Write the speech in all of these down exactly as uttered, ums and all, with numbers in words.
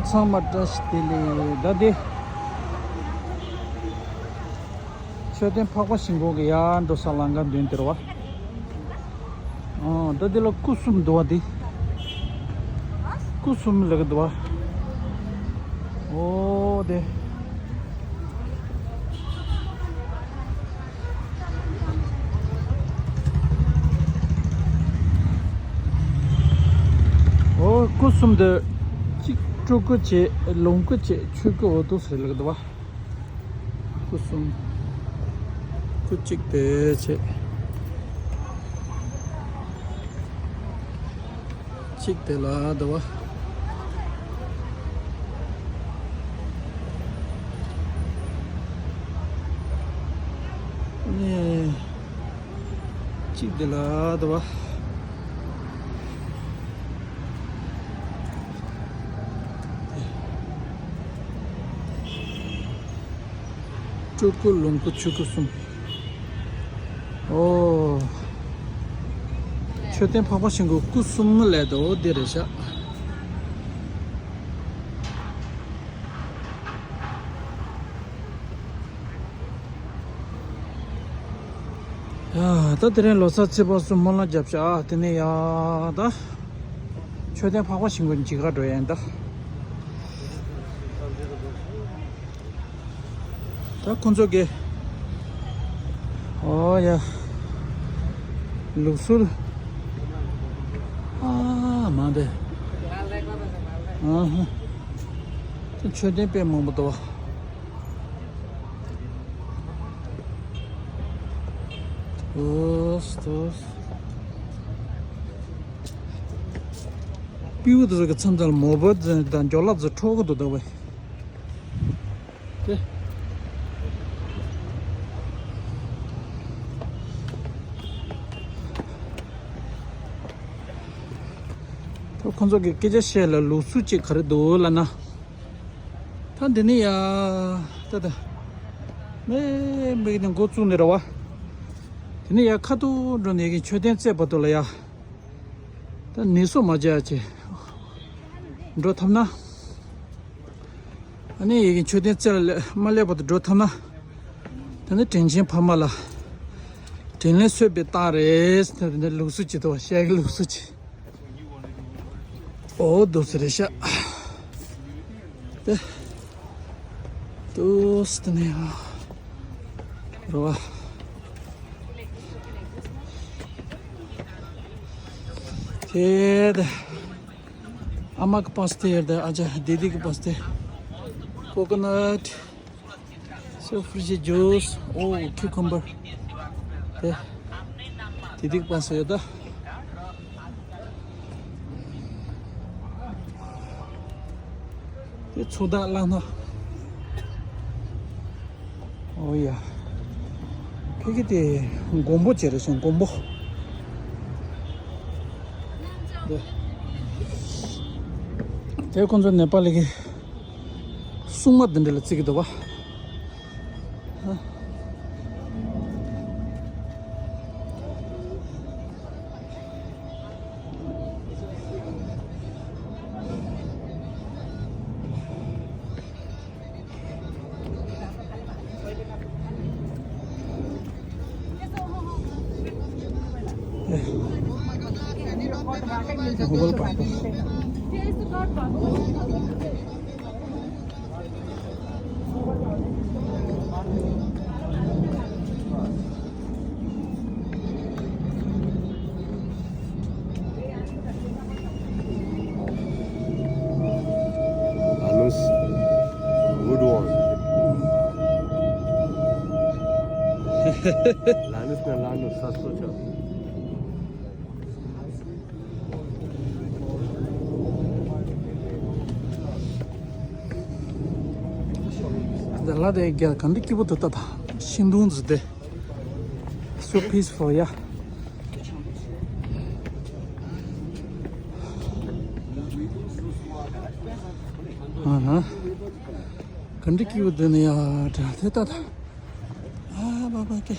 ཚང་མ་བཀྲ་ཤིས་བདེ་ལེགས། ད་འདི་མཆོད་རྟེན་འཕགས་པ་ཤིང་ཀུན་གྱི་ཡར་འགྲོ་ས་ལམ་ཁ་མདུན་དེ་རེད་བ། ཨ། ད་འདི་ལ་སྐུ་གསུམ་འདུག་བ། འདི་སྐུ་གསུམ་ལབ་ཀྱི་འདུག་བ། ཨོ་དེ། ཨོ། སྐུ་གསུམ་དེ། གཅིག་སྤྲུལ་སྐུ་བྱས། ལོངས་སྐུ་བྱས། ཆོས་སྐུ། འོ་འདུག་ཟེར་ལབ་ཀྱི་འདུག་བ། སྐུ་གསུམ། སྐུ་གཅིག་དེ་བྱས། གཅིག་དེ་ལ་འདུག་བ། ནས། གཅིག་དེ་ལ་འདུག་བ། སྤྲུལ་སྐུ་ལོངས་སྐུ་ཆོས་སྐུ་གསུམ། ཨོ། མཆོད་རྟེན་འཕགས་པ་ཤིང་ཀུན་སྐུ་གསུམ་ལས་དོ་འདི་རེད་ཤག། ཡ། ད་དེ་རིང་ལོ་གསར་ཚེས་པ་གསུམ་སྨོན་ལམ་རྒྱབ་ཤག། དེ་ནས་ཡ་ད་མཆོད་རྟེན་འཕགས་པ་ཤིང་ཀུན་མཇལ་ག་འགྲོ་ཡིན་ད། ད་ཁོང་ཚོ་གི། ཨོ་ཡ། ལུགས་སྲོལ། ཨ་མ་འདི། ཨ་ཧ། ད་མཆོད་རྟེན་དཔེ་མང་པོ་འདུག་བ། ཏོས་ཏོས། སྤྲེའུ་དེ་ཚོ་གི་མཚམས་མཚམས་ལ་མོ་བོད་དང་ཇོ་ལགས་ཚོ་འཕྲོག་གི་འདུག་ད་བས། དེ། ད་ཁོང་ཚོ་གི་སྐད་ཆ་བཤད་ལ་ལུགས་སྲོལ་གཅིག་ག་རེ་འདུག་ལབ་ན། ད་འདི་ནི་ཡ། ད་ད། མེ་མེ་ནི་འགོ་བཙུགས་ནས་ར་བ། དེ་ནི་ཡ་ཁ་ཐུག་འགྲོ་ནས་ཀྱི་མཆོད་རྟེན་རྩེ་བར་དུ་ལ་ཡ། ད་ནི་སོ་མ་བྱ་ཆེ། འགྲོ་ཐུབ་ན། ཨ་ནི་ཡི་གེ་མཆོད་རྟེན་རྩེ་ལ་མ་སླེབས་བར་དུ་འགྲོ་ཐུབ་ན། ད་ནི་དྲིན་ཆེན་ཕ་མ་ལ། དྲིན་ལན་གསོས་པའི་རྟགས་རེད། ད་ནི་ལུགས་སྲོལ་གྱི་དོ་བཤད་ཀྱི་ལུགས་སྲོལ་གྱི། ཨོ་འདུག་སེ་རེད་ཤག། ཏེ། ཏུས་ཏེ་ནེ་ཡ། རོ་བ། ཏེ་ཏེ། ཨ་མ་གི་པ་སེ་ཏེ་ཡར་ཏེ། ཨ་ཅག་དི་དི་གི་པ་སེ་ཏེ། ཀོ་ཀོ་ནཊ། སོ་ཕྲུ་ཤི་ཇུས། ཨོ་ཁིའུ་ཀམ་བར། ཏེ། དི་དི་གི་པ་སེ་ཡོད་ད། དེ་ཚོ་བདག་བླངས་ན། ཨོ་ཡ། ཕ་གི་དེ་མགོན་པོ་བྱས་རེད་སོང་། མགོན་པོ། དེ་དེ་ཁོང་ཚོ་ནེ་པ་ལི་གི་སྲུང་མ་འདི་འདྲ་ལ་བརྩི་གི་འདུག་བ། Lanus, good one. Lanus na Lanus, sasto cha. ད་ལ་དེ་རྒྱ་གང་འདྲ་སྐྱིད་པོ་འདུག་ད། ད་ཤིང་སྡོང་འཛུལ་ཏེ། So peaceful, yeah. ཨ་ཧ། ག་འདྲ་སྐྱིད་པོ་འདུག་ནི་ཡ། དྲ་དེ་ད་ད། ཨ་བ་བ་ཀེ།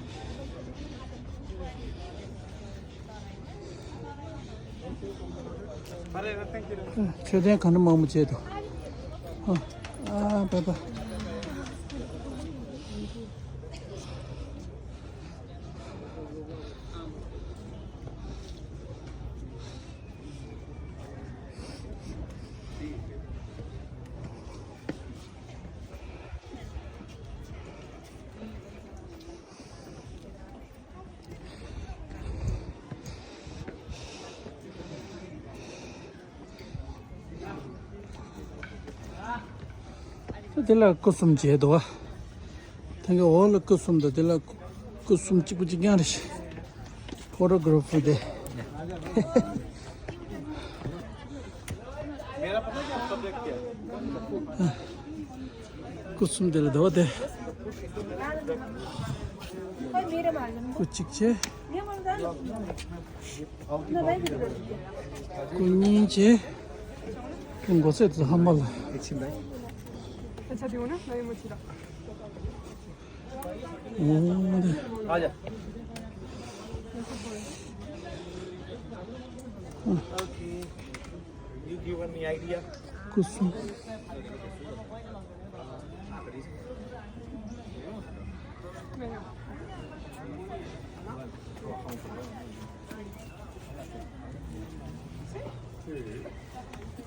མཆོད་རྟེན་ག་འདྲ་མང་པོ་བྱས་འདུག་ཨ། ཨ། པ་པ། དེ་ལ་སྐུ་གསུམ་བྱས་འདུག་བ། དེ་གའི་འོག་ལ་སྐུ་གསུམ་དང་དེ་ལ་སྐུ་གསུམ་གཅིག་པུ་གཅིག་རྐྱང་རེད། ཕོ་ཊོ་གྷ་ར་ཕར་དེ། སྐུ་གསུམ་དེ་ལ་འདུག་བ་དེ། སྐུ་གཅིག་བྱས། སྐུ་གཉིས་བྱས། སྐུ་མགོ་སེར་དེ་ཧ་མ་ལ། ཨོ་དེ། སྐུ་གསུམ།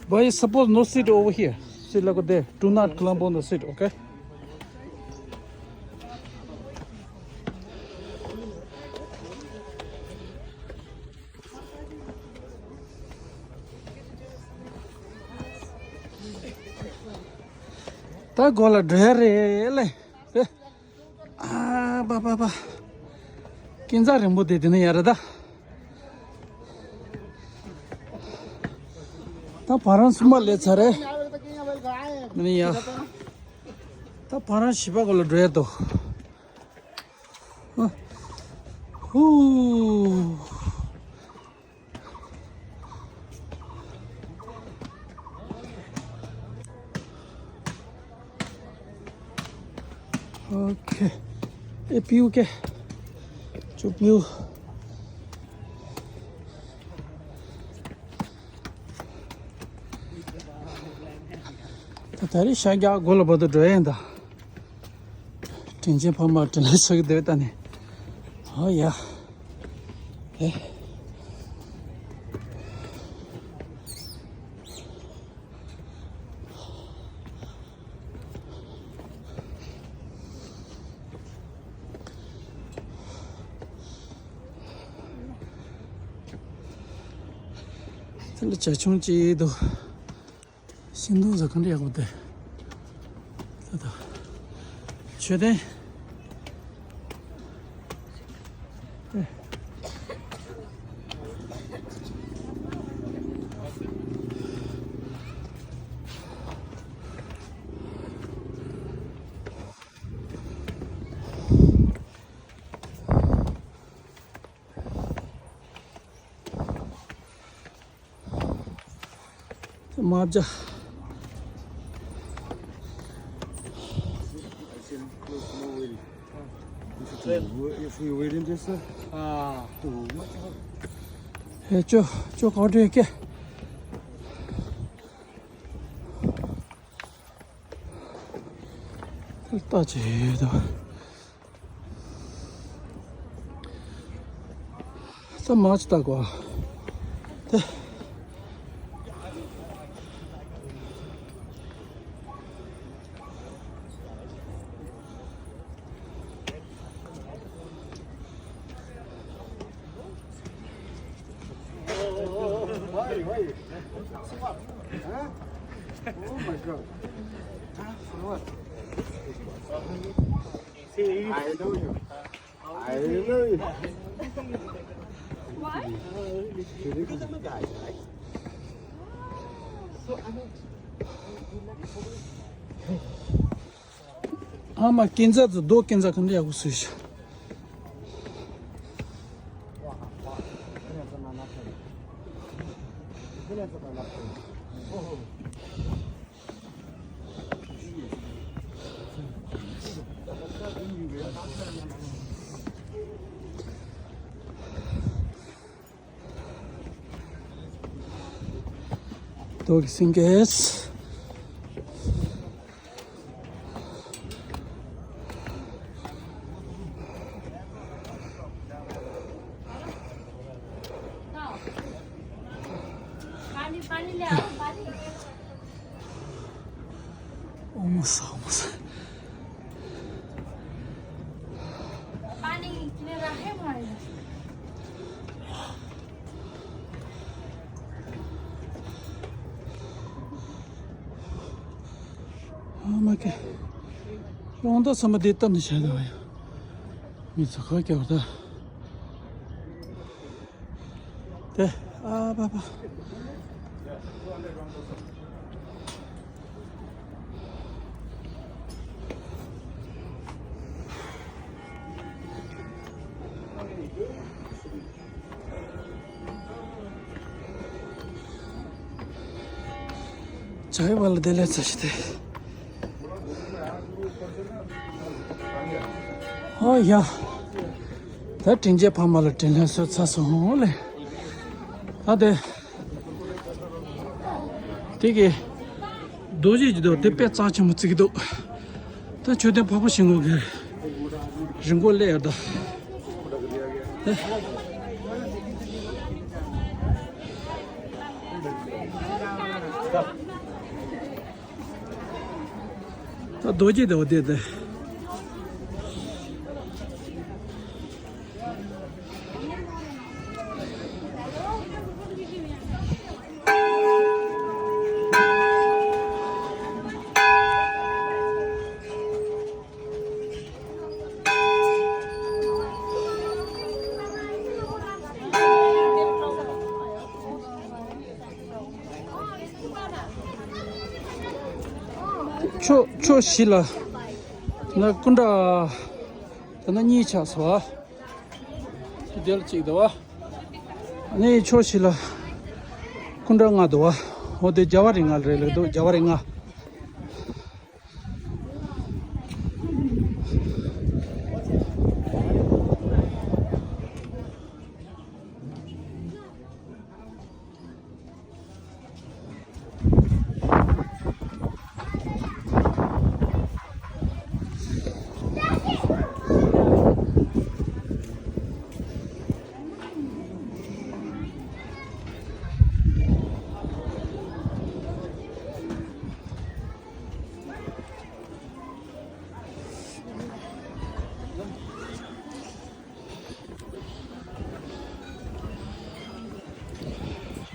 Boy, suppose no sit over here. Sit like there. Do not clamp on the seat, okay? ད་སྒོ་ལ་འགྲོ་ཡ་རེད་ལེ། ཨ། པ་པ་པ། སྐས་འཛེག་རིང་པོ་དེ་དེ་ནས་ཡར་རེད་ད། ད་བར་རང་གསུམ་པ་སླེབས་ཚར་རེད། མིན་ཡ། ད་བར་རང་བཞི་པ་སྒོ་ལ་འགྲོ་ཡ་འདུག་ཨ། ཧུ། ཨོ་ཁེ། ཨེ། པིའུ་ཀེ། ཅོ་པིའུ། ད་ད་རེས་ཤར་རྒྱག་སྒོ་ལ་བར་དུ་འགྲོ་ཡིན་ད། དྲིན་ཆེན་ཕ་མ་དྲིན་ལན་གཟོ་གི་འདུག་ད་ནི། ཨོ་ཡ། ཨེ། དེ་ལ་བྱ་ཁྱུང་ཅིག་འདུག་ཤིང་སྡོང་ཟ་གང་འདྲ་ཡག་པོ་དེ། ད་ད། མཆོད་རྟེན། ཨེ། དམར་ཇ། If we wait in this, uh, ah, too much. ཧེ་ཅོ་ཅོ་ག་འདྲ་ཡོད་ཀྱི། ལྟ་ཅི་ཡོད་དོ། ད་མ་ཅི་ལྟ་གོ། ད། Why, why? Huh? Oh my God. Huh? For what? I know you. I know you. Why? ཨ་མ་ཀིན་ཛ་ཛུ་རྡོ་ཀིན་ཛ་གང་འདྲ་ཡག་པོ་བཟོས་ཤག་རྡོ་གི་སེང་གེ། पानी, पानी ले आओ, पानी। Ohm's, Ohm's. पानी किनेर राखे भाइ। ཨ་མ་ཀེ། རླུང་རྟ་ཚང་མ་འདི་བཏབ་ནས་བྱས་འདུག་ཡ། མི་ཚོ་ག་རྒྱབ་ད། དེ། ཨ་པ་པ། བྱ་བ་ལ་བདེ་ལེགས་ཚ་ཞིག་སྟེ། ཨོ་ཡ། ད་དྲིན་ཆེན་ཕ་མ་ལ་དྲིན་ལན་གསོས་ཚར་སོང་ལེ། ད་དེ། དེ་གི། རྡོ་རྗེ་གི་རྡོ་དེ་དཔེ་རྩ་ཆེན་པོ་བརྩི་གི་འདུག་ད་མཆོད་རྟེན་འཕགས་པ་ཤིང་ཀུན་གྱི་རི་མགོ་སླེབས་ཡོད་ད། ད་རྡོ་རྗེ་དེ་འོ་དེ་དེ། ཕྱོགས་ཕྱོགས་བཞི་ལ་ན་སྐུ་འདྲ་དེ་ན་གཉིས་ཆགས་སོ། དེ་ལ་གཅིག་འདུག་བ། ཨ་ནི་ཕྱོགས་བཞི་ལ་སྐུ་འདྲ་ལྔ་འདུག་བ། འོ་དེ་རྒྱལ་བ་རིགས་ལྔ་རེད་ལབ་འདུག་རྒྱལ་བ་རིགས་ལྔ།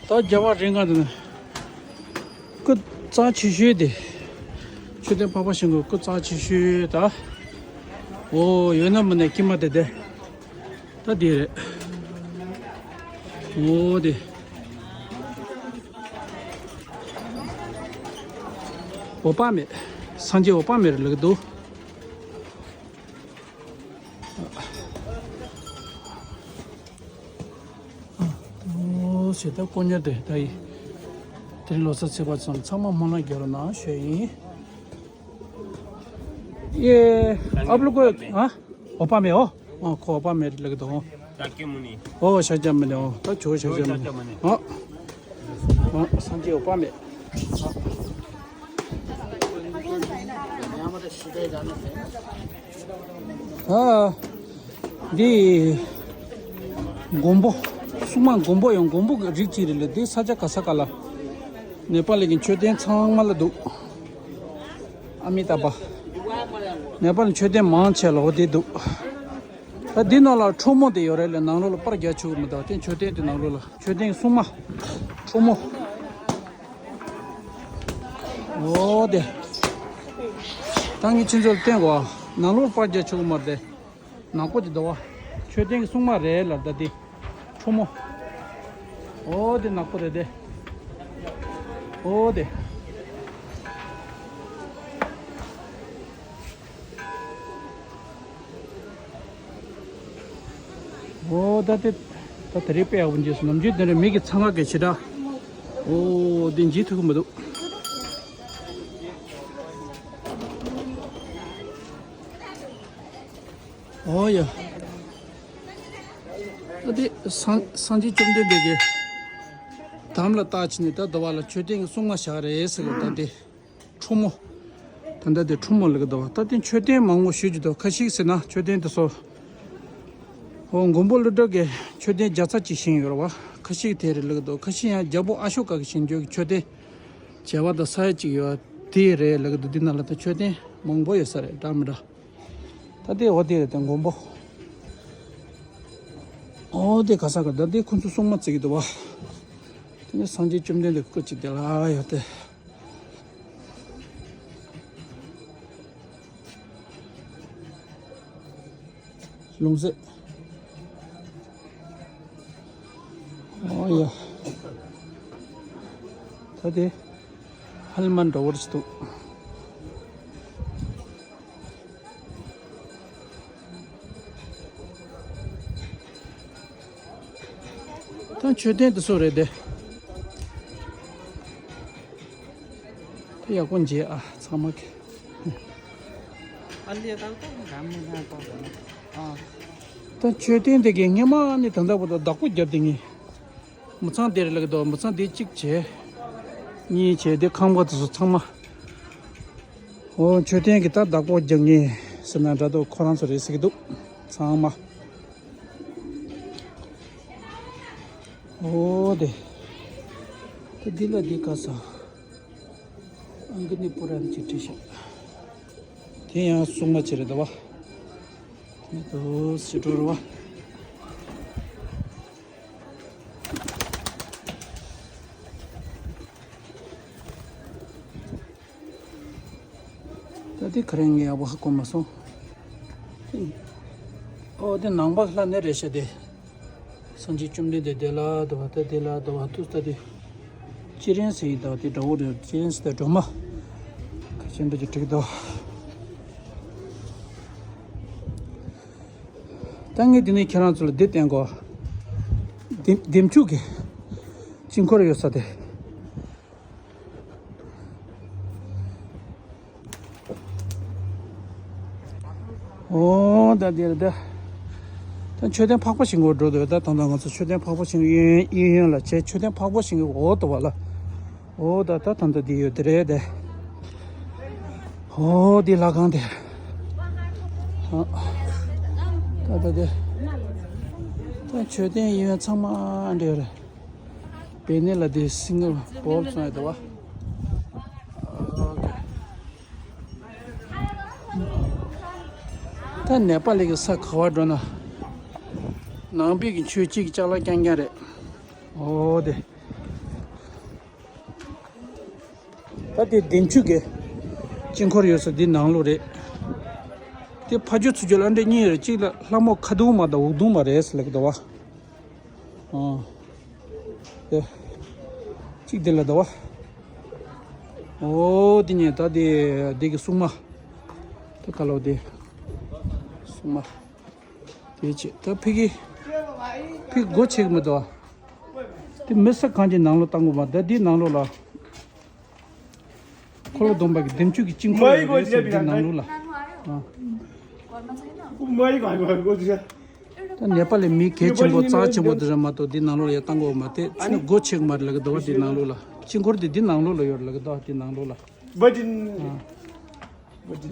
ད་རྒྱལ་བ་རིགས་ལྔ་དེ་ནི་སྐུ་གཙང་ཆེ་ཤོས་དེ། མཆོད་རྟེན་འཕགས་པ་ཤིང་ཀུན་སྐུ་གཙང་ཆེ་ཤོས་ད། འོ་ཡོད་ན་མིན་ན་དཀྱིལ་མ་དེ་དེ། ད་དེ་རེད། འོ་དེ། འོད་དཔག་མེད། སངས་རྒྱས་འོད་དཔག་མེད་རེད་ལབ་ཀྱི་འདུག་ཨོ་ཞེས་ད་དཀོན་གཉེར་དེ་ད་ཡིན། དེ་རིང་ལོ་གསར་ཚེས་པ་ཚང་ཚང་མ་སྨོན་ལམ་རྒྱག་རོགས་གནང་ཞུ་ཡིན། ये आप लोग को हाँ ओपा में हो? हाँ को ओपा में लग दो। शाक्यमुनि। ओ शाक्यमुनि हो तो छो शाक्यमुनि। शाक्यमुनि। हाँ। हाँ संजय ओपा में। ཨ། འདི། མགོན་པོ། སྲུང་མ་མགོན་པོ་ཡང་མགོན་པོ་གི་རིགས་གཅིག་རེད་ལ་འདི་ས་ཆ་ག་ས་ག་ལ། ནེ་པ་ལི་གི་མཆོད་རྟེན་ཚང་མ་ལ་འདུག་ཨ་མི་ཏཱ་བྷ། ནེ་པ་ལི་མཆོད་རྟེན་མང་ཆེ་ལ་འོ་དེ་འདུག་ད་འདི་ནང་ལ་ཁྲོ་མོ་དེ་ཡོད་རེད་ལ་ནང་ལོགས་ལ་པར་རྒྱག་ཆོག་གི་མི་འདུག་དེ་མཆོད་རྟེན་དེ་ནང་ལོགས་ལ་མཆོད་རྟེན་གི་སྲུང་མ། ཁྲོ་མོ། འོ་དེ། ད་ངས་ཁྱེད་ཚོར་བསྟན་གོ་ནང་ལོགས་པར་རྒྱག་ཆོག་གི་མ་རེད། ནག་པོ་དེ་འདུག་བ། མཆོད་རྟེན་གྱི་སྲུང་མ་རེད་ལ་ད་དེ། ཁྲོ་མོ། འོ་དེ་ནག་པོ་རེད་དེ། འོ་དེ། འོ་ད་དེ། ད་དེ་རིང་དཔེ་ཡག་པོ་འཇིགས་སོང་ནམ་རྒྱུན་དེ་འདྲ་མི་གི་འཚང་ཁ་གི་ཞེ་དྲག་འོ་དེ་འཇིགས་ཐུབ་ཀྱི་མི་འདུག་ཨོ་ཡ། ད་དེ་སངས་སངས་རྒྱས་བཅོམ་ལྡན་འདས་ཀྱིས་དམ་ལ་བཏགས་བྱས་ནས་ད་ལྟ་བ་ལ་མཆོད་རྟེན་གྱི་སྲུང་མ་བཞག་རེད་ཟེར་གི་ད་དེ་ཁྲོ་མོ། ད་ལྟ་དེ་ཁྲོ་མོ་ལབ་གི་འདུག་ད་དེ་མཆོད་རྟེན་མང་པོ་ཞིག་ཅིག་འདུག་ཁ་ཤས་ཟེར་ན་མཆོད་རྟེན་དེ་ཚོ། ཨོ་མགོན་པོ་ཀླུ་སྒྲུབ་ཀྱི་མཆོད་རྟེན་བརྒྱ་རྩ་གཅིག་བཞེངས་ཡོད་རེད་བ། ཁ་ཤས་དེ་རེད་ལབ་གི་འདུག་ཁ་ཤས་ཡང་རྒྱལ་པོ་ཨ་ཤོ་ཀ་གིས་བཞེངས་རྒྱུ་གི་མཆོད་རྟེན་བྱེ་བ་དང་ས་ཡ་གཅིག་ཡོད་དེ་རེད་ལབ་གི་འདུག་འདི་ནང་ལ་ད་མཆོད་རྟེན་མང་པོ་ཡོད་ས་རེད་འདྲ་མི་འདྲ། ད་དེ་འོ་དེ་རེད་དེ་མགོན་པོ། འོ་དེ་ག་ས་ག་ད་དེ་ཁོ་ཚོ་སྲུང་མ་བརྩི་གི་འདུག་བ། དེ་ནས་སངས་རྒྱས་བཅོམ་ལྡན་འདས་སྐུ་གཅིག་དེ་ལ་ཡོད་དེ། ལུང་བསྟན། ཨོ་ཡ། ད་དེ་ཧལ་མན་འདྲ་བོར་ཅི་འདུག་ད་མཆོད་རྟེན་དེ་ཚོ་རེད་དེ། ད་ཡག་པོ་མཇལ་ཨ་ཚང་མ་གི། ཨ་ལས་རང་ཏང་རང་མི་རང་ཏང་རང་ཨ། ད་མཆོད་རྟེན་དེ་གའི་སྔས་མ་ནི་ད་ལྟ་བར་དུ་བདག་པོ་བརྒྱབ་དེ་ངས། མི་ཚང་དེར་ལེགས་དོ་མི་ཚང་དེ་གཅིག་བྱས། གཉིས་བྱས་དེ་ཁང་པ་དེ་ཚོ་ཚང་མ། ཨོ་མཆོད་རྟེན་གྱི་ད་བདག་པོ་རྒྱག་ངེས་ཟེར་ན་འདྲ་འདུག་ཁོ་རང་ཚོ་རེད་ཟེར་གྱི་འདུག་ཚང་མ། ཨོ་དེ། ད་འདི་ལ་འདི་ག་ས། ཨང་ཀི་ནི་པུ་ར་ནི་ཅིག་བྲིས་ཤག་དེ་ཡང་སྲུང་མ་ཅིག་རེད་དོ་བ། དེ་ནི་དོ་སི་འགྲོ་རུ་བ། ད་དེ་ག་རེ་ངས་ཡག་པོ་ཧ་གོ་མ་སོང་། ཨོ་དེ་ནང་པ་ལྷ་ནས་རེད་ཤག་དེ། སངས་རྒྱས་བཅོམ་ལྡན་འདས་དེ་ལ་དོ་བ་ད་དེ་ལ་དོ་བ་ཐུག་ད་དེ། ཅི་རེན་ཟེར་ཡི་ད་དེ་འདྲ་བོ་རེད་ཅི་རེན་ཟེར་ད་སྒྲོལ་མ། ཁ་ཆེན་པོ་ཅིག་བྲིས་འདུག་ད་ངས་དེ་ནས་ཁྱེད་རང་ཚོ་ལ་འདི་བསྟན་གོ་ལྡེམ་ལྡེམ་ཆུ་གི་དཀྱིལ་འཁོར་ཡོད་ས་དེ། ཨོ་ད་འདིར་ད། ད་མཆོད་རྟེན་འཕགས་པ་ཤིང་གོ་འགྲོ་འདོད་ད་ད་ད་ང་ཚོ་མཆོད་རྟེན་འཕགས་པ་ཤིང་གཡས་གཡས་གཡོན་ལ་བྱས་མཆོད་རྟེན་འཕགས་པ་ཤིང་གི་འོག་ཏུ་བ་ལ། ཨོ་ད་ད་ད་ད་འདི་ཡོད་དེ་རེད་དེ། ཨོ་འདི་ལྷ་ཁང་དེ། ཨ། ད་ད་དེ། ད་མཆོད་རྟེན་གཡས་གཡོན་ཚང་མ་འདྲ་རེད། བེ་ནེ་ལ་དེ་སིང་ག་པོར་ཚོང་ཡོད་དོ་བ། ད་ནེ་པ་ལི་གི་ས་ག་བ་འགྲོ་ན། ནང་པའི་གི་ཆོས་གཅིག་ཅ་ལག་རྐྱང་རྐྱང་རེད། ཨོ་དེ། ད་དེ་ལྡེམ་ཆུ་གི་དཀྱིལ་འཁོར་ཡོད་ས་འདི་ནང་ལོགས་རེད། དེ་ཕ་ཇོ་ཚུ་ཇོ་ལ་འདྲེ་གཉིས་རེད་གཅིག་ལ་ལྷ་མོ་ཁ་གདུང་མ་དང་འུག་གདུང་མ་རེད་ཟེར་ལེགས་དོ་བ། ཨ། དེ། གཅིག་དེ་ལ་དོ་བ། ཨོ་དེ་ཉིད་ད་དེ་དེ་གི་སྲུང་མ། དེ་ཁ་ལོ་དེ། སྲུང་མ། དེ་ཆེ་ད་ཕི་གི། ཕི་སྒོ་ཆེ་གི་མི་དོ་བ། དེ་མི་ས་གང་གི་ནང་ལོགས་བཏང་དགོས་པ་ད་དེ་ནང་ལོགས་ལ། ཕོ་ལོ་སྡོམ་པ་གི་འདེམས་སྤྱོད་ཀྱི་དཀྱིལ་འཁོར་ཡོད་རེད་ཟེར། འདི་ནང་ལོགས་ལ། ཨ། ད་ནེ་པ་ལི་མི་གལ་ཆེན་པོ་རྩ་ཆེན་པོ་འདི་རེད་མ་གཏོགས་འདི་ནང་ལོགས་ལ་ཡ་བཏང་གི་ཡོད་མ་རེད། ཚུར་སྒོ་ཕྱེ་གི་མ་རེད་ལབ་ཀྱི་འདུག་བ། འདི་ནང་ལོགས་ལ། དཀྱིལ་འཁོར་འདི་འདི་ནང་ལོགས་ལ་ཡོད་རེད་ལབ་ཀྱི་འདུག་བ། འདི་ནང་ལོགས་ལ། But in, ཨ། But in,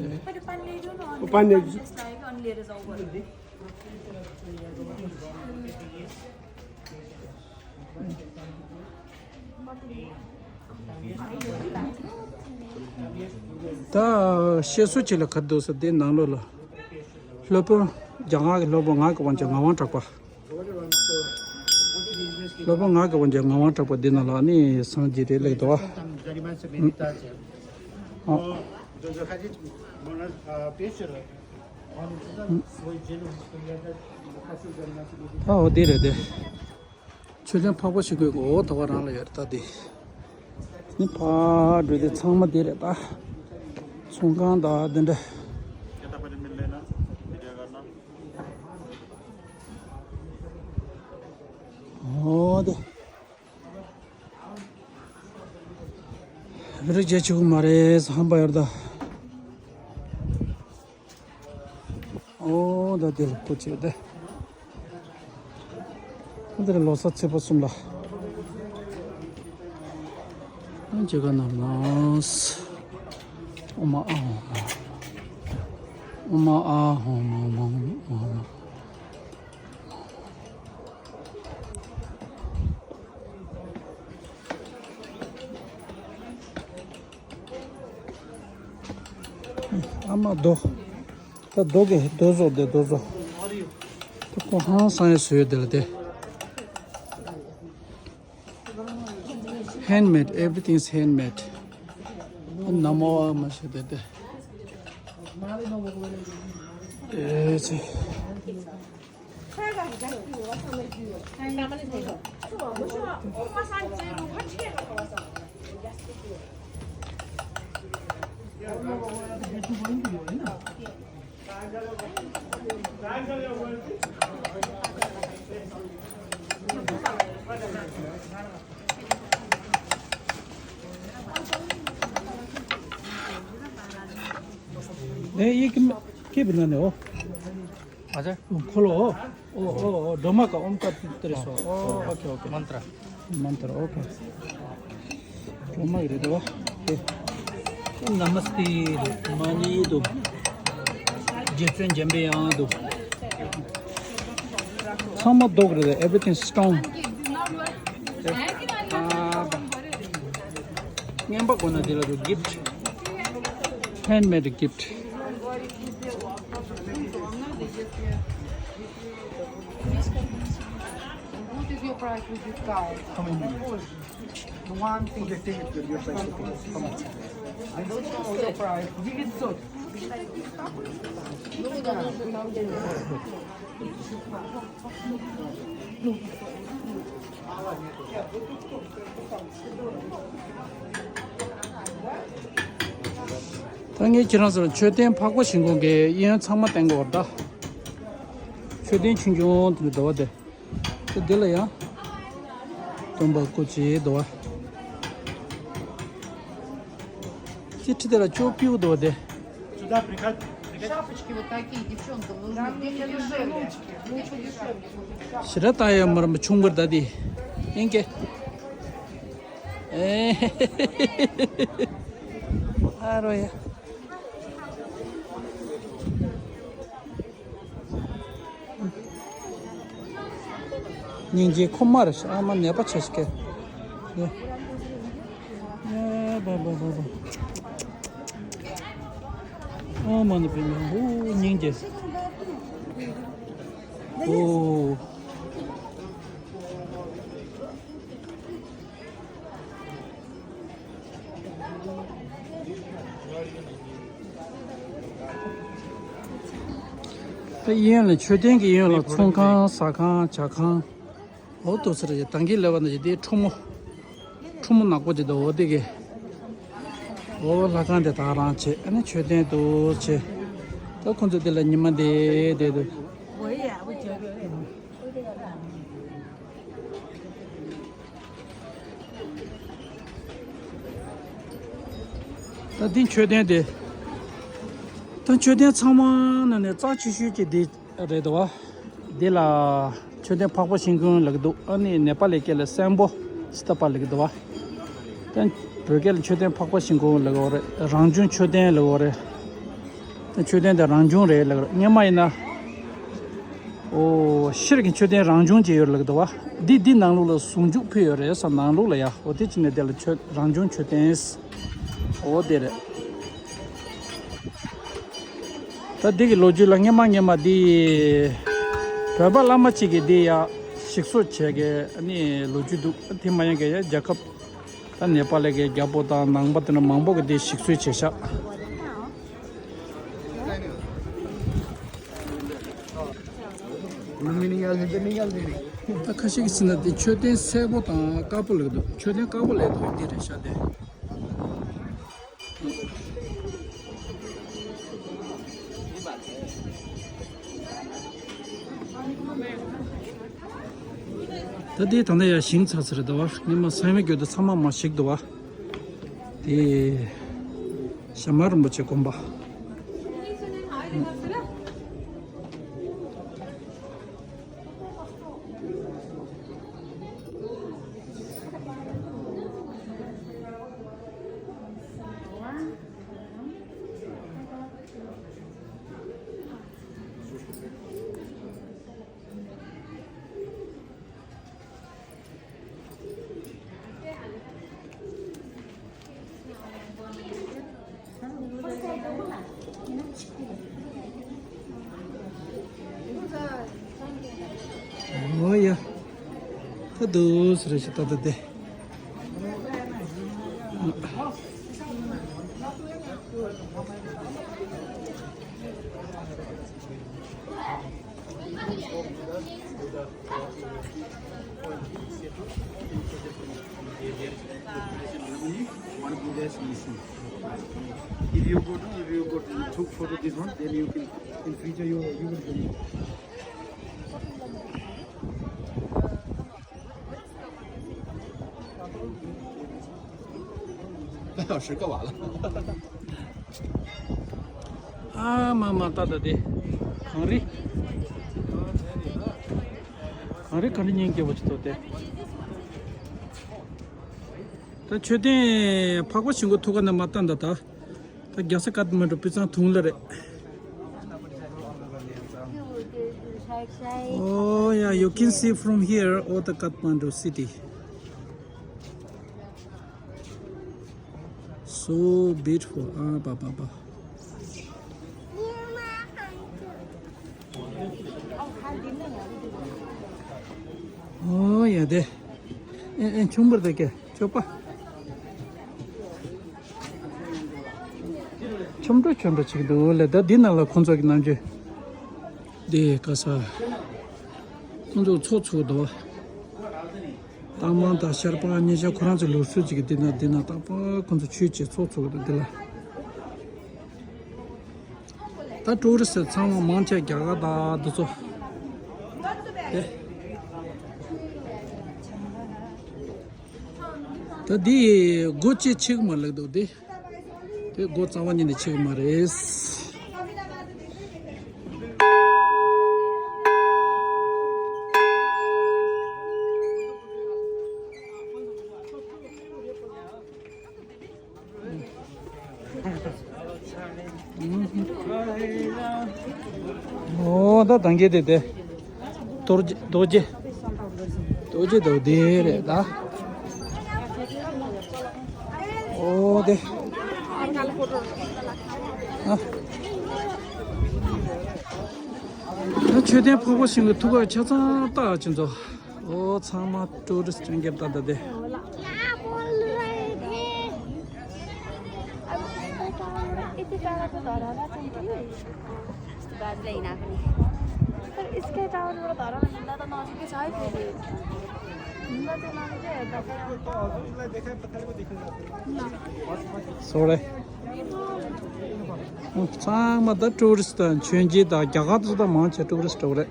but in, but in, ད་བཤད་སྲོལ་ཅིག་ལ་ག་རེ་འདུག་ཟེར། དེ་ནང་ལོགས་ལ་སློབ་དཔོན། རྒྱ་གར་གྱི་སློབ་དཔོན་ངག་གི་དབང་ཕྱུག་ངག་དབང་གྲགས་པ། སློབ་དཔོན་ངག་གི་དབང་ཕྱུག་ངག་དབང་གྲགས་པ་འདི་ནང་ལ་ནི་སངས་རྒྱས་རེད་ལབ་འདུག་བ། ཨ། ད་འོ་དེ་རེད་དེ། མཆོད་རྟེན་འཕགས་པ་ཤིང་ཀུན་གྱི་འོག་ཐོག་ཁ་རང་ལ་ཡོད་རེད་ད་དེ། ནི་ཕར་འགྲོ་དེ་ཚང་མ་དེ་རེད་ད། ཚོང་ཁང་དང་དེ་འདྲ། འོ་དེ། རི་རྒྱལ་ཆེ་གི་མ་རེད། ཧམ་པ་ཡོད་ད། ཨོ་ད་དེ་ལ་སྐུ་མཆེད་དེ། འདིར་ལོ་གསར་ཚེས་པ་གསུམ་ལ། ཨ་ཇི་ག་ནམ་ནོ། ཨོ་མ་ཨ་ཧོ་མ། ཨོ་མ་ཨ་ཧོ་མ་ཨོ་མ་ཨ་ཧོ་མ། ཨ་མ་རྡོ། ད་རྡོ་གི་རྡོ་བཟོ་དེ་རྡོ་བཟོ། ད་ཁོ་ཧང་སང་ཡ་བཟོས་དེ་ལ་དེ། Handmade, everything is handmade. ཨ་ན་མོ་ཨ་མ་ཞེས་དེ་དེ། ཨེ་ཙི། ཨེ་ཡིག་ཀི་པི་ན་ནེ་ཨོ། ཨ་ཙི། འཁོར་ལོ། ཨོ་ཨོ་ཨོ། སྒྲོལ་མ་ཀ་ཨོམ་ཀ་ཏི་ཏི་རེ་སོ། ཨོ་ཨོ་ཀེ་ཨོ་ཀེ། མནྟྲ། མནྟྲ། ཨོ་ཀེ། སྒྲོལ་མ་ཡི་རེད་དོ། ཨེ། ན་མ་སྟི་རེད། མ་ཎི་འདུག་རྗེ་བཙུན་འཇམ་པའི་དབྱངས་འདུག་ཚང་མ་རྡོ་རེད། Everything stone. རྔན་པ་གོ་ན་དེ་ལ་འདུག gift. Handmade gift. What is your price with discount? How many? One piece. Okay, take it, your price. How much? Your price. Девятьсот. ད་ངས་ཁྱེད་རང་ཚོར་མཆོད་རྟེན་འཕགས་པ་ཤིང་ཀུན་གྱི་གཡས་གཡོན་ཚང་མ་བསྟན་གྱི་ཡོད་རེད་ད། མཆོད་རྟེན་ཆུང་ཆུང་དེ་འདྲ་བ་དེ། དེ་འདི་ལ་ཡང་སྟོན་པ་སྐུ་མཆེད་འདུག་བ། ཅི་ཁྲི་དེ་ལ་ཅོ་པིའུ་འདུག་བ་དེ། Шапочки вот такие, девчонкам нужны, где-то дешевле. Где-то дешевле. ཞེ་དྲག་ལྟ་ཡ་མར་མ་ཆུང་བར་ད་དེ། ཨིན་ཀེ། ཨེ། ཨ་རོ་ཡ། སྙིང་རྗེ་ཁོ་མ་རེད། ཨ་མ་ནད་པ་ཆེ་ཞིག་གེ། ཨེ་བ་བ་བ་བ། ཨོ་མ་ནི་པི་མ། ཧུ་སྙིང་རྗེ། ཨོ། ད་གཡས་གཡོན་ལ་མཆོད་རྟེན་གྱི་གཡས་གཡོན་ལ་ཚོང་ཁང་ཟ་ཁང་ཇ་ཁང་། འོ་དོ་ཚར་ཡ། ད་གིན་ལབ་པ་ན་ཅི་དེ་ཁྲོ་མོ། ཁྲོ་མོ་ནག་པོ་ཅིག་འདུག་འོ་དེ་གི། འོ་ལྷ་ཁང་དེ་ད་རང་བྱེད། ཨ་ནི་མཆོད་རྟེན་དུ་བྱེད། ད་ཁོང་ཚོ་དེ་ལ་ཉི་མ་དེ་དེ་དུ། འོ་ཡ་འོ་ཅག་རེད། ད་ངས་ཁྱེད་རང་ཚོར་མཆོད་རྟེན་འཕགས་པ་ཤིང་ཀུན་གྱི་གཡས་གཡོན་ཚང་མ་བསྟན་གྱི་ཡོད་རེད་ད། མཆོད་རྟེན་ཆུང་ཆུང་དེ་འདྲ་བ་དེ། ཚང་མ་རྡོ་རེད། Everything is stone. Everything is handmade. ཨོ་ད་དེ་ལ་ཡང་སྟོན་པ་སྐུ་མཆེད་འདུག་བ། ཨ་ཨ་ཨ་ཨ། སྙིང་རྗེ། ཨོ། ད་འདི་མཆོད་རྟེན་དེ། ད་མཆོད་རྟེན་ཚང་མ་ནང་ནས་རྩ་ཆེ་ཤོས་ཀྱི་འདི་རེད་འདུག་བ། འདི་ལ་མཆོད་རྟེན་འཕགས་པ་ཤིང་ཀུན་ལབ་ཀྱི་འདུག་ཨ་ནི་ནེ་པ་ལི་སྐད་ལ་སན་པོ་སི་ཐ་པ་ལབ་ཀྱི་འདུག་བ། ད་བོད་སྐད་ལ་མཆོད་རྟེན་འཕགས་པ་ཤིང་ཀུན་ལབ་ཀྱི་ཡོད་རེད། རང་བྱུང་མཆོད་རྟེན་ལབ་ཀྱི་ཡོད་རེད། ད་མཆོད་རྟེན་དེ་རང་བྱུང་རེད་ལབ་ཀྱི་རེད། སྔོན་མ་ཡིན་ན། ཨོ། ཤེལ་གྱི་མཆོད་རྟེན་རང་བྱུང་ཅིག་ཡོད་ལབ་ཀྱི་འདུག་བ། འདི་འདི་ནང་ལོགས་ལ་ཟུང་འཇུག་ཕུལ་ཡོད་རེད་ས། ནང་ལོགས་ལ་ཡ། ཨོ་དེ་ཅི་ནས་དེ་ལ་མཆོད་རང་བྱུང་མཆོད་རྟེན། ཨོ་དེ་རེད། ད་འདི་གི་ལོ་རྒྱུས་ལ་སྔན་མ་སྔན་མ་འདི་བོད་པ་བླ་མ་གཅིག་གིས་འདི་ཡ་ཞིག་གསོ་བྱས་གི་ཨ་ནི་ལོ་རྒྱུས་འདུག་དེ་མ་ཡིན་གི་ཡ་རྒྱལ་ཁབ་ད་ནེ་པ་ལི་གི་རྒྱལ་པོ་དང་ནང་པ་དེ་འདྲ་མང་པོ་གིས་འདི་ཞིག་གསོ་བྱས་ཤག་ད་ཁ་ཤས་ཀྱིས་ཟེར་ན་འདི་མཆོད་རྟེན་སེར་པོ་དང་དཀར་པོ་ལབ་འདུག་མཆོད་རྟེན་དཀར་པོ་ལབ་འདུག་འདི་རེད་ཤག་དེ། ད་འདི་ད་ལྟ་ཡ་ཞིང་ཚར་ཚར་རེད་འདུག་བ། སྔོན་མ་སང་ཉིན་རྒྱུ་དེ་ཚང་མ་མར་ཞིག་འདུག་བ། དེ་ཞྭ་དམར་རིན་པོ་ཆེ་དགོན་པ། ཨོ་ཡ། ད་འདུག་སེ་རེད་ཤག་ད་ད་དེ། One Buddha is missing. If you go to, if you go to, you took photo this one, then you can, in future you, you will be. 要十个完了。 ཨ་མ་མ་ད་ད་དེ། གངས་རི། གངས་རི་གངས་རི་སྙིང་རྗེ་པོ་ཅིག་འདུག་སྟེ། ད་མཆོད་རྟེན་འཕགས་པ་ཤིང་ཀུན་ཐུག་ག་ནས་མར་བལྟས་ད་ད། ད་རྒྱལ་ས་ཀཏ་མན་ཌུ་སྤུས་གཙང་ཐུང་ལ་རེད། Oh yeah, you can see from here all the Kathmandu city. So beautiful. ཨ་པ་པ་པ། ཨོ་ཡ་དེ། ཨེ་ཨེ་ཆུང་པར་དེ་ཀེ་ཆོག་པ། ཆོམ་འགྲོ་ཆོམ་འགྲོ་ཅིག་འདུག་ལེ། ད་འདི་ནང་ལ་ཁོང་ཚོ་གི་ནམ་རྒྱུན་འདི་ག་ས་ཁོང་ཚོ་ཚོགས་ཚུགས་འདུག་རྟགས་མ་དང་ཤར་པ་ཉེ་ཆར་ཁོ་རང་ཚོའི་ལུགས་སྲོལ་ཅིག་གི་འདི་ན་འདི་ན་རྟག་པར་ཁོང་ཚོ་ཆོས་བྱེད་ཚོགས་ཚོགས་ཀྱི་འདུག་འདི་ལ། ད་ཀྲུའུ་རི་སི་ཚང་མ་མང་ཆེ་རྒྱ་གར་དང་འདི་ཚོ་དེ། ད་འདི་སྒོ་ཅིག་ཕྱེ་གི་མ་ལགས་འདུག་འདི། དེ་སྒོ་རྩ་བ་ཉིད་ནས་ཕྱེ་གི་མ་རེད། ཨོ་ད་ད་གིན་དེ་དེ། རྡོ་རྗེ་རྡོ་རྗེ། རྡོ་རྗེ་དེ་དེ་རེད་ད། ཨོ་དེ། ཨ། ད་མཆོད་རྟེན་འཕགས་པ་ཤིང་ཀུན་ཐུག་ག་ཆ་ཚང་ད་ཁྱེད་ཚོ། ཨོ་ཚང་མ་ཀྲུའུ་རི་སི་ཊི་ལྟ་འགྱེད་ད་ད་དེ། སོ་རེ། ཚང་མ་ད་ཀྲུའུ་རི་སི་ཊི་དང་མཆོད་མཇལ་དང་རྒྱ་གར་དུ་ད་མང་ཆེ་ཀྲུའུ་རི་སི་ཊི་རེད།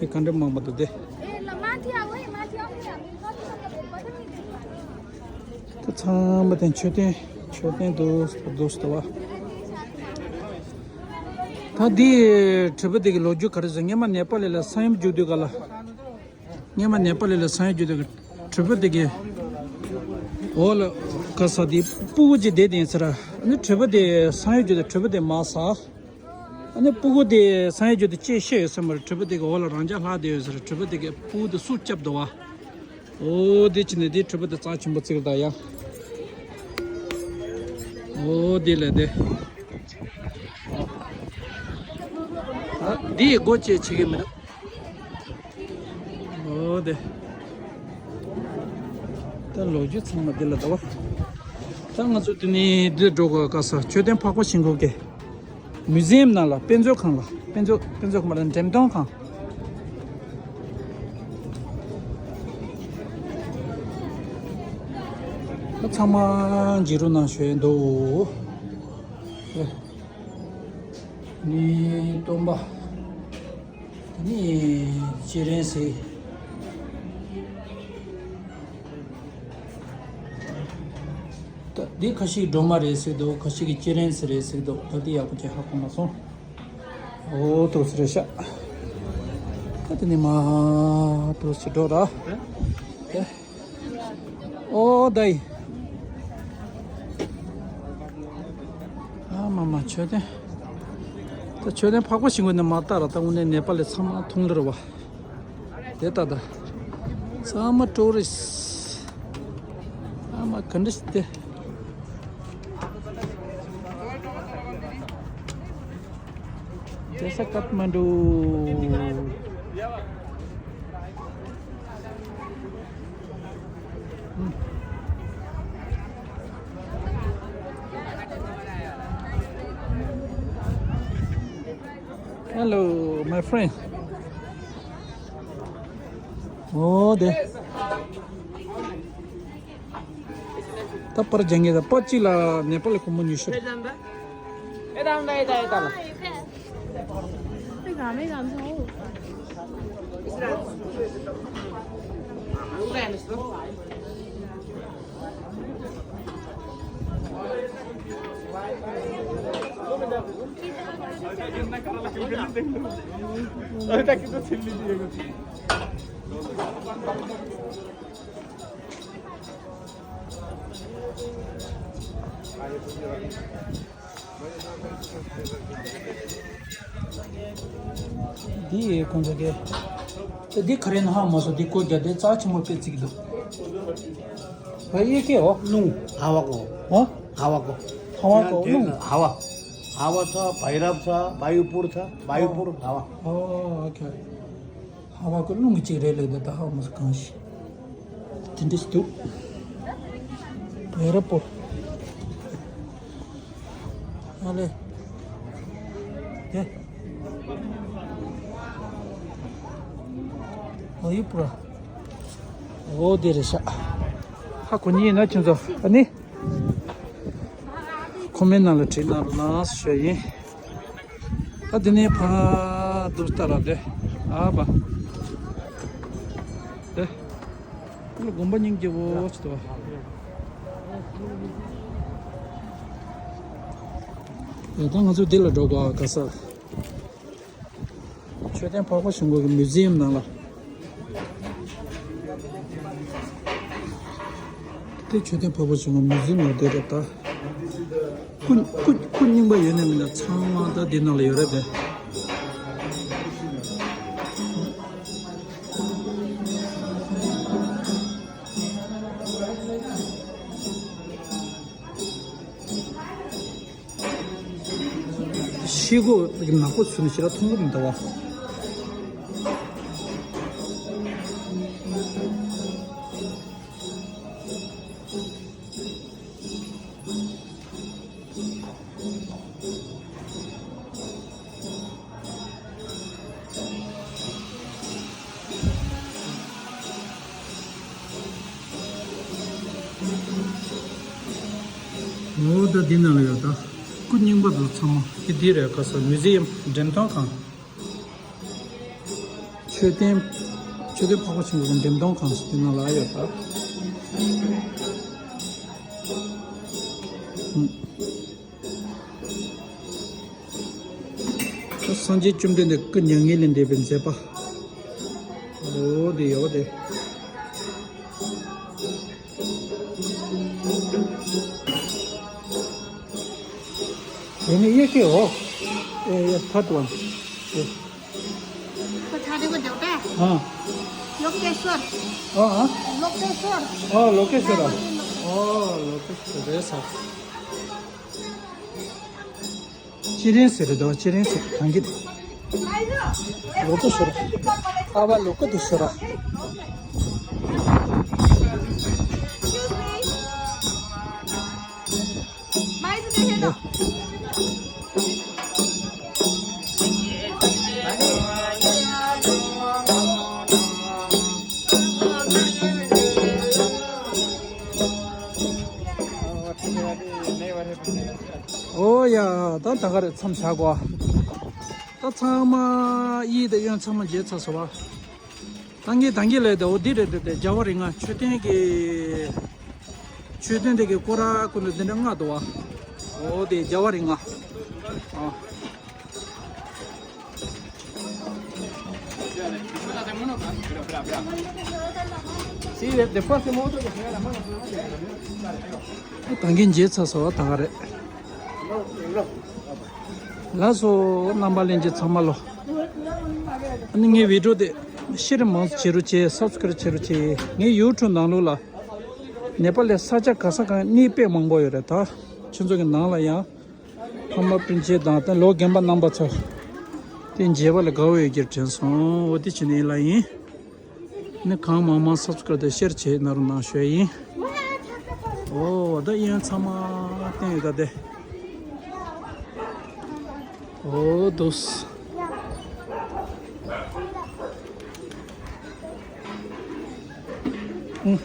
དེ་ག་འདྲ་མང་པོ་འདུག་སྟེ། ད་ཚང་མ་དེ་མཆོད་རྟེན་ མཆོད་རྟེན་འདུག་འདུག་ཟེར་བ། ད་འདི་བྲིས་པ་དེ་གི་ལོ་རྒྱུས་ག་རེ་ཟེར། སྔོན་མ་ནེ་པ་ལི་ལ་ས་ཡོམ་རྒྱག་དུས་ག་ལ། སྔོན་མ་ནེ་པ་ལི་ལ་ས་ཡོམ་རྒྱག་དུས་གི་བྲིས་པ་དེ་གི་འོག་ལ་ག་ས་དེ་སྤུ་གུ་ཅིག་བསྡད་དེ་ཡིན་ཟེར། ཨ་ནི་བྲིས་པ་དེ་ས་ཡོམ་རྒྱག་དུས་བྲིས་པ་དེ་མར་ཟག་ཨ་ནི་སྤུ་གུ་དེ་ས་ཡོམ་རྒྱག་དུས་ཅི་བྱས་ཡོད་ས་མ་རེད། བྲིས་པ་དེ་གི་འོག་ལ་རང་འཇགས་ལྷག་བསྡད་ཡོད་ཟེར། བྲིས་པ་དེ་གི་སྤུ་གུ་དེ་སུ་བསྐྱབས་འདུག་བ། ཨོ་དེ་ཅི་ནས་དེ་བྲིས་པ་དེ་རྩ་ཆེན་པོ་བརྩིགས་ད་ཡ། ཨོ་དེ་ལས་དེ། ཨ་དེ་སྒོ་ཕྱེ་བྱེད་ཀྱི་མི་འདུག་ཨོ་དེ། ད་ལོ་རྒྱུས་ཚང་མ་དེ་ལ་ད་བ། ད་ང་ཚོ་དེ་ནས་འདིར་འགྲོ་དགོས། ག་ས་མཆོད་རྟེན་འཕགས་པ་ཤིང་ཀུན་གྱི་མུ་ཛི་ཡམ་ནང་ལ། དཔེ་མཛོད་ཁང་ལ། དཔེ་མཛོད་དཔེ་མཛོད་ཁང་མ་རེད། འགྲེམས་སྟོན་ཁང་། ད་ཚང་མ་མཇལ་རོགས་གནང་ཞུ་ཡས་འདུག་ནི་སྟོན་པ། དེ་ནི་སྤྱན་རས་གཟིགས། ད་འདི་ཁ་ཤས་སྒྲོལ་མ་རེད་ཟེར་འདུག་ཁ་ཤས་ཀྱིས་སྤྱན་རས་གཟིགས་རེད་ཟེར་འདུག་ད་འདི་ཡག་པོ་ཅིག་ཧ་གོ་མ་སོང་། ཨོ་ཏོ་སི་རེད་ཤག་ད་དེ་ནི་མ་ཏོ་སི་འགྲོ་ར། ཨོ་དེ། ཨ་མ་མ་མཆོད་རྟེན། ད་མཆོད་རྟེན་འཕགས་པ་ཤིང་ཀུན་ནས་མ་བལྟས་ར། ད་དངོས་གནས་ནེ་པ་ལི་ཚང་མ་མཐོང་ལེ་ར་བ། དེ་ལྟ་ད། ཚང་མ་ཊུ་རི་སི། ཚང་མ་ག་འདྲ་ཞིག་དེ། དེ་ས་ཀཐ་མན་ཌུ། Hello, my friend. ཨོ་དེ། ད་པར་སྦྱང་གི་ད། པར་གཅིག་ལ་ནེ་པ་ལི་སྒོར་མོ་ཉི་ཤུ། འདི་ཡི་ཁོང་ཚོ་གི། ད་འདི་ག་རེ་ན་ཧ་མ་སོ། འདི་སྒོ་རྒྱག་དེ་རྩ་ཆེན་མོ་དཔེ་བརྩིགས་འདུག་ཨ་ཡེ་ཀེ་ཨོ། རླུང་ཧ་བ་གོ། ཨོ། ཧ་བ་གོ། ཧ་བ་གོ་རླུང་། ཧ་བ། ཧ་བ་ཚ་བའི་རབ་ཚ་བའི་པུར་ཚ་བའི་པུར་ཧ་བ། ཨོ་ཨོ་ཨོ་ཁེ། ཧ་བ་གི་རླུང་གི་ཅིག་རེད་ལེ། འདི་ད་ཧ་མ་སོ་གང་ཞིག་དེ་འདྲ་ཞིག་འདུག་ཡ་རབས་པོ། ཨ་ལེ། དེ། ཨོ་ཡི་པུ་ར། ཨོ་དེ་རེད་ཤག་ཧ་གོ་ནི་ཡིན་ན་ཁྱེད་ཚོ་ཨ་ནི། ཁོ་མེན་ནང་ལ་བྲིས་གནང་རོགས་གནང་ཞུ་ཡིན། ད་དེ་ནས་ཕར་འདུག་ལྟ་ར་དེ། ཨ་བ། དེ། ཁོ་ལ་དགོན་པ་སྙིང་རྗེ་བོ་ཅིག་འདུག་བ། ད་ང་ཚོ་འདི་ལ་འགྲོ་དགོས་ག་ས། མཆོད་རྟེན་འཕགས་པ་ཤིང་ཀུན་གྱི་མུ་ཛི་ཡམ་ནང་ལ། དེ་མཆོད་རྟེན་འཕགས་པ་ཤིང་ཀུན་མུ་ཛི་ཡམ་ལ་བསྡད་རེད་ད། སྐུ་སྐུ་སྐུ་རྙིང་པ་ཡོད་ནས་མིན་ན་ཚང་མ་ད་འདི་ནང་ལ་ཡོད་རེད་དེ། ཤེལ་སྒོ་ནག་པོ་ཚུད་ནས་ཞེ་དྲག་མཐོང་གི་མི་འདུག་བ། འོ་ད་འདི་ནང་ལ་ཡོད་ད། སྐུ་རྙིང་པ་དང་ཚང་མ་དེ་འདི་རེད། ག་ས་མུ་ཛི་ཡམ་འགྲེམས་སྟོན་ཁང་། མཆོད་རྟེན། མཆོད་རྟེན་འཕགས་པ་ཆེན་པོའི་འགྲེམས་སྟོན་ཁང་ཟེར་དེ་ནང་ལ་ཡོད་ད། སངས་རྒྱས་བཅོམ་ལྡན་འདས་སྐུ་མྱ་ངན་ལས་འདས་པའི་མཛད་པ། འོ་དེ་ཡོད་དེ། དེ་ནི་ཡེ་ཤེས་འོ། ཨེ་ཡེ་ཐར་ཝན། ཨེ། ཁོ་ཐ་དེ་གོ་དེ་བ། ཨ། ལོ་ཀེ་ཤོར། ཨ་ཨ། ལོ་ཀེ་ཤོར། ཨ་ལོ་ཀེ་ཤོར་ར། ཨ་ལོ་ཀེ་ཤོར་རེད་ས། ཅི་རིང་ཟེར་རེད་དོ། ཅི་རིང་ཟེར་གང་གི་དེ། ལོ་ཀེ་ཤོར། ཨ་བ་ལོ་ཀེ་དེ་ཤོར། ཨོ་ཡ། ད་ད་ག་རེ་མཚམས་བཞག་གོ། ད་ཚང་མ་གཡས་དང་གཡོན་ཚང་མ་མཇལ་ཚར་སོང་བ། ད་ངས་ད་གིན་ལས་ད་འོ་འདི་རེད་དེ་དེ་རྒྱལ་བ་རིགས་ལྔ་མཆོད་རྟེན་གྱི། མཆོད་རྟེན་དེ་གི་སྐོར་ར་ཀུན་ཏུ་འདི་འདྲ་ལྔ་འདུག་བ། འོ་དེ་རྒྱལ་བ་རིགས་ལྔ། ཨ། ད་གིན་མཇལ་ཚར་སོང་བ་ད་ག་རེད། ལགས་སོ། རྣམ་པ་ལྷན་རྒྱས་ཚང་མ་ལོ། ཨ་ནི་ངའི་བི་ཌིའོ་དེ་ཤེར་མང་བྱེད་རོགས་བྱེད། སབ་སི་ཀ་རེབ་བྱེད་རོགས་བྱེད། ངའི་ཡུ་ཊུབ་ནང་ལོགས་ལ་ནེ་པ་ལི་ས་ཆ་ག་ས་གང་གནས་དཔེ་མང་པོ་ཡོད་རེད། ད་ཁྱེད་ཚོ་གི་ནང་ལ་ཡང་ཕ་མ་སྤུན་མཆེད་དང་དེ་ལོ་རྒན་པ་རྣམ་པ་ཚོ་དེ་མཇལ་བ་ལ་དགའ་བོ་ཡོད་རྒྱུར་དྲན་སོང་། འོ་དེ་བྱས་ནས་ཡིན་ལ་ཡིན། ནི་གང་མང་མང་སབ་སི་ཀ་རེབ་དང་ཤེར་བྱེད་གནང་རོགས་གནང་ཞུ་ཡ་ཡིན། ཨོ་ད་གཡོན་ཚང་མ་བསྟན་ཡོད་ད་དེ། ཨོ་དུས། ཨུ།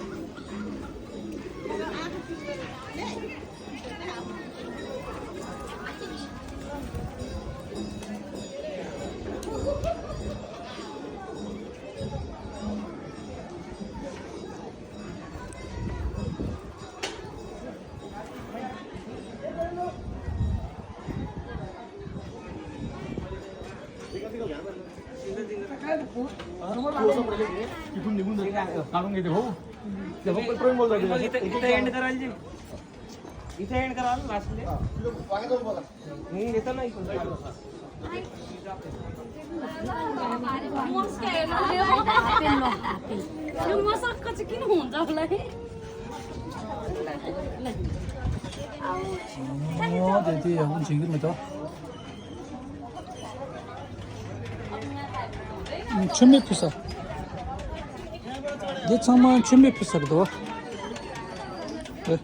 इथं एंड करायला जी. इथं एंड करायला लास्ट मध्ये. नाही येतं नाही. मसाकाच किन होऊन जावलाय. ཨོ་དེ་དེ་ཡག་པོ་བྱེད་ཀྱི་མི་འདུག་མཆོད་མེ་ཕུལ་ས། འདི་ཚང་མ་མཆོད་མེ་ཕུལ་ས་རེད་དོ། ཨེ།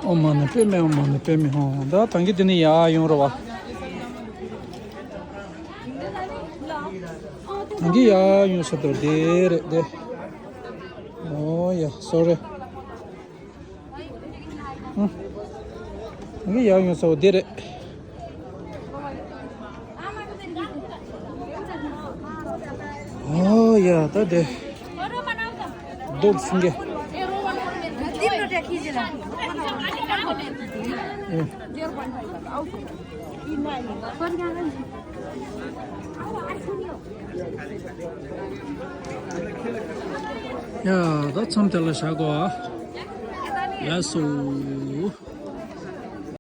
ཨོཾ་མ་ཎི་པདྨེ། ཨོཾ་མ་ཎི་པདྨེ། ཧོ། ད་ད་གིན་འདི་ནས་ཡར་ཡོང་རོགས་བ། ད་གིན་ཡར་ཡོང་ས་དོ་དེ་རེད་དེ། ཨོ་ཡ། སོ་རི། ཨང་། ངས་ཡར་ཡོང་ས་འོ་དེ་རེད། ཨོ་ཡ་ད་དེ། རྡོ་སྲིན་གེ། ཨེ། ཡ་ད་མཚམས་དེ་ལ་བཞག་གོ་ཨ། ལགས་སོ།